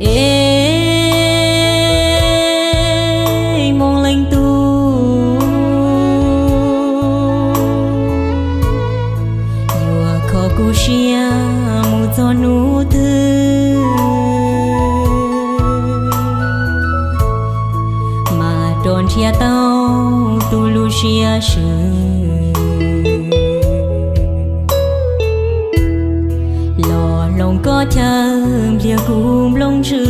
Es Hmoob Leej Tub, yuav kho kuv siab mus txog hnub twg, mas rov nrhiav tau tus lub siab swm los hloov koj chaw npliag kuv nplooj ntswg.